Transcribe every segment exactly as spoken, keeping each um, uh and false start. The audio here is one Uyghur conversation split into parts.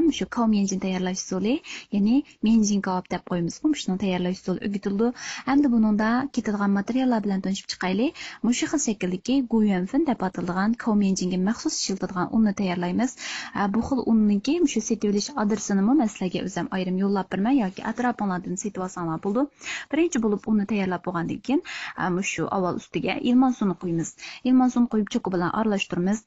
مۇشۇ كاۋ ميەنجىن تەييارلاش ئۇسۇلى، يەنى ميەنجىن كاۋاپ دەپ قويىمىز، مۇشۇنىڭ تەييارلاش ئۇسۇلى ئۆگىتىلىدۇ. ئەمدى بۇنىڭدا كېتىدىغان ماتېرىياللار بىلەن تونۇشۇپ چىقايلى. مۇشۇ خىل شەكىلدىكى گۇيۈەنفېن دەپ ئاتىلىدىغان كاۋ ميەنجىنگە مەخسۇس ئىشلىتىدىغان ئۇننى تەييارلايمىز. ئە، بۇ خىل ئۇننىڭكى مۇشۇ سېتىۋېلىش ئادرېسىنىمۇ مەن سىلەرگە ئۆزۈم ئايرىم يوللاپ بېرىمەن ياكى ئەتراپىڭلاردىن سېتىۋالساڭلار بولىدۇ. بىرىنچى بولۇپ ئۇننى تەييارلاپ بولغاندىن كېيىن، ئە، مۇشۇ ئاۋۋال ئۈستىگە ئىلمان سۇنى قۇيىمىز. ئىلمان سۇنى قۇيۇپ، چوكا بىلەن ئارىلاشتۇرىمىز.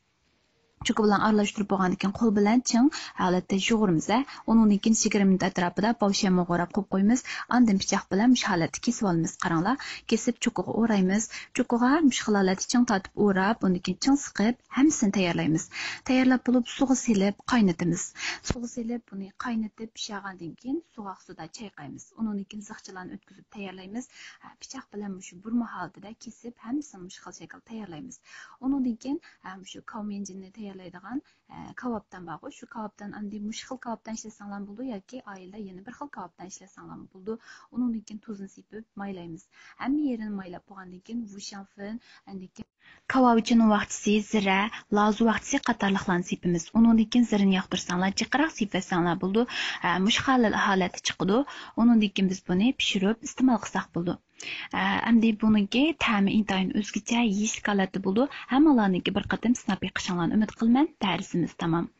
چوكا بىلەن ئارىلاشتۇرۇپ بولغاندىن كېيىن، قول بىلەن چىڭ ھالەتتە يۇغۇرىمىز. ئۇنىڭدىن كېيىن يىگىرمە مىنۇت ئەتراپىدا باۋشيەنمىغا ئوراپ قويۇپ قويىمىز. ئاندىن پىچاق بىلەن مۇشۇ ھالەتتە كېسىپ ئالىمىز. قاراڭلار، كېسىپ چوكىغا ئورايمىز. چوكىغا مۇشۇ خىل ھالەتتە چىڭ تارتىپ ئوراپ، ئۇندىن كېيىن چىڭ سىقىپ، ھەممىسىنى تەييارلايمىز. تەييارلاپ بولۇپ، سۇغا سېلىپ قاينىتىمىز. سۇغا سېلىپ، بۇنى قاينىتىپ پىشىرغاندىن كېيىن، سوغۇق سۇدا چايقايمىز. ئۇنىڭدىن كېيىن زىخچىلارنى ئۆتكۈزۈپ تەييارلايمىز. ھە، پىچاق بىلەن مۇشۇ بۇرما ھالىتىدە كېسىپ، ھەممىسىنى مۇشۇ خىل شەكىلدە تەييارلايمىز. ئۇنىڭدىن كېيىن، ھە، مۇشۇ كاۋ ميەنجىننى تەييارلايدىغان، ھە، كاۋاپتان بارغۇ، شۇ كاۋاپتان ئاندىن مۇشۇ خىل كاۋاپتان ئىشلەتسەڭلارمۇ بولىدۇ ياكى ئائىلىدە يەنە بىر خىل كاۋاپتان ئىشلەتسەڭلارمۇ بولىدۇ. ئۇنىڭدىن كېيىن تۇزنى سېپىپ مايلايمىز. ھەممە يېرىنى مايلاپ بولغاندىن كېيىن، ۋۇشياڭفېن، ئاندىن كېيىن كاۋاۋىچىنىڭ ۋاخچىسى، زىرە، لازۇ ۋاخچىسى قاتارلىقلارنى سېپىمىز. ئۇنىڭدىن كېيىن زىرىنى ياقتۇرساڭلار، جىقراق سېپىۋەتسەڭلار بولىدۇ. ھە، مۇشۇ خىل ھالەتتە چىقىدۇ. ئۇنىڭدىن كېيىن بىز بۇنى پىشۇرۇپ ئىستېمال قىلساق بولىدۇ. ئە، ئەمدى بۇنىڭكى تەمى ئىنتايىن ئۆزگىچە، يېيىشلىك ھالەتتە بولىدۇ. ھەممىڭلارنىڭكى بىر قېتىم سىناپ بېقىشىڭلارنى ئۈمىد قىلىمەن. دەرسىمىز تامام.